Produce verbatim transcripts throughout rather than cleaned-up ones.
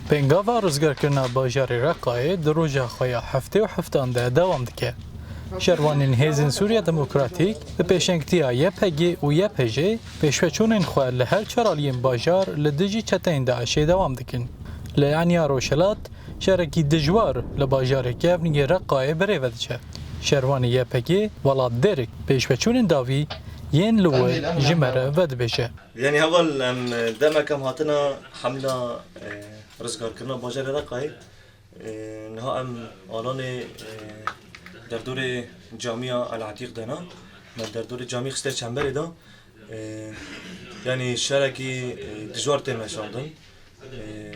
Pêngava rizgarkirina bajarê Reqayê di roja xwe ya heftê û heftan de dewam dike. Şervanên Hêzên Sûriya Demokratîk bi pêşengtiya Y P G û Y P J pêşveçûnên xwe li her çar aliyên bajar li dijî çeteyên DAIŞê dewam dikin. Li Enya Rojhilat şerekî dijwar li bajarê kevnî yê Reqayê bi rê ve diçe. Şervanê Y P G Welat Dêrik pêşveçûnên dawî yên li wir ji me re vedibêje. Yanî heval em, e, demek em hatina hemla, e, rizgarkirina bajarê Reqayê. E, niha em alanê, e, derdorê camiya El Etîq de ne. Me derdorê camî xiste çemberê de. E, yanî şerekî, e, dijwar tê meşandin. E,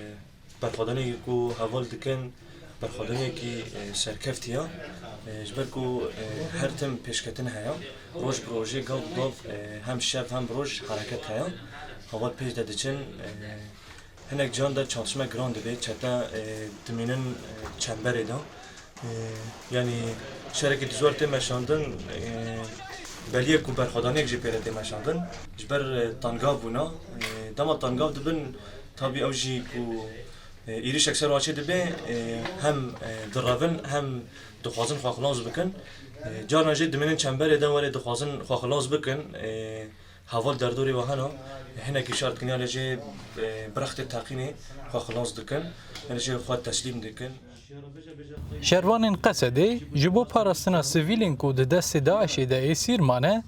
Berxwedanekî ku heval dikin, berxwedanekî, e, serkeftî ya. E, ji ber ku, e, her tim pêşketin heye. Roj bi rojê, gav bi gav, e, hem şev hem roj hereket heye. Heval pêş de diçin, e, hinek can de çatişme giran dibe, çete, e, dimînin, e, çemberê de. E, yanî şerekî dijwar tê meşandin, e, beliyê ku berxwedaniyek jî pê re tê meşandin. Ji ber, e, tangav bûna. E, dema tangav dibin, tabî ew jî ku, e, êrîşek ser wan çê dibe, e, hem, e, direvin, hem dixwazin xwe xilas bikin. E, carna jî dimînin çemberê de werê dixwazin xwe xilas bikin. E, heval derdorê we hene, hinekî şer dikin, yanê jê, e, bi rextê teqînê xwe xilas dikin, yanê jê xwe teslîm dikin. Şervanên Qesedê ji bo parastina sivîlên ku di destê DAIŞê de êsîr mane,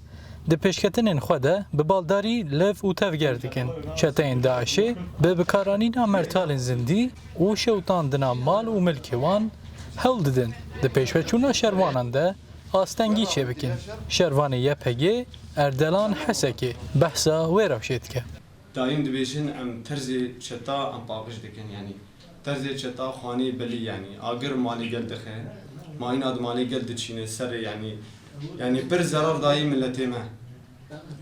di pêşketinên xwe de bi baldarî lev û tevger dikin. Çeteyên DAIŞê bi bikaranîna mertalên zindî û şewitandina mal û milkê wan hewl didin di pêşveçûna şerwanan de astengî çêbikin. Şervanê Y P G Erdelan Hesekê behsa wê rewşê dike. Dayîm dibêjin, em terzê çeta em paqij dikin, yanî terzê çeta xanê belî, yanî agir malê gel dixe, mayîna di malê gel diçîne serê, yanî, yanî pir zerar dayî miletê me.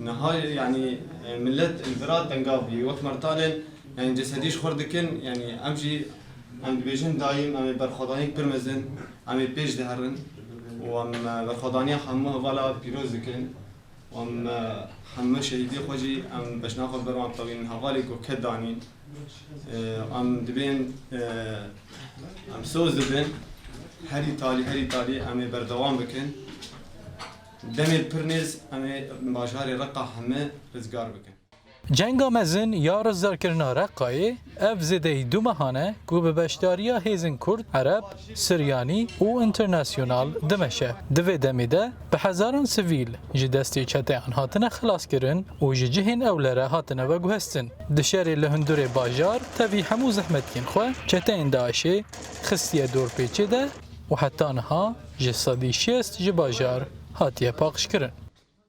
Niha, yanî, e, milet li vira tengav bûye. Wek mertalên, yanî cesedî ji xwe dikin, yanî em jî, em dibêjin dayîm, em ê berxwedaniyek pir mezin, em ê pêş de herin û em, e, berxwedaniya hemû hevala pîroz dikin. Em, e, hemû şehîdê xwe jî em beşna xwe bi ber wan tewînin, hevalê ku ked danîn. E, em dibên, e, em soz dibin. Herî talî, herî talî em ê berdewam bikin. Demê pir nêz em ê bajarê Reqa heme rizgar bikin. Cenga mezin ya rizgarkirina Reqayê, ev zêdeyî du mehan e ku bi beşdariya hêzên Kurd, Ereb, Siryanî û Înternasyonal dimeşe. Di vê demê de bi hezaran sivîl ji destê çeteyan hatine xelaskirin û ji cihên ewlere hatine veguhestin. Di şerê li hundurê bajar tevî hemû zehmetiyên xwe çeteyên DAIŞê xistiye dorpêçê de û heta niha ji sedî şêst ji bajar hatiye paqijkirin.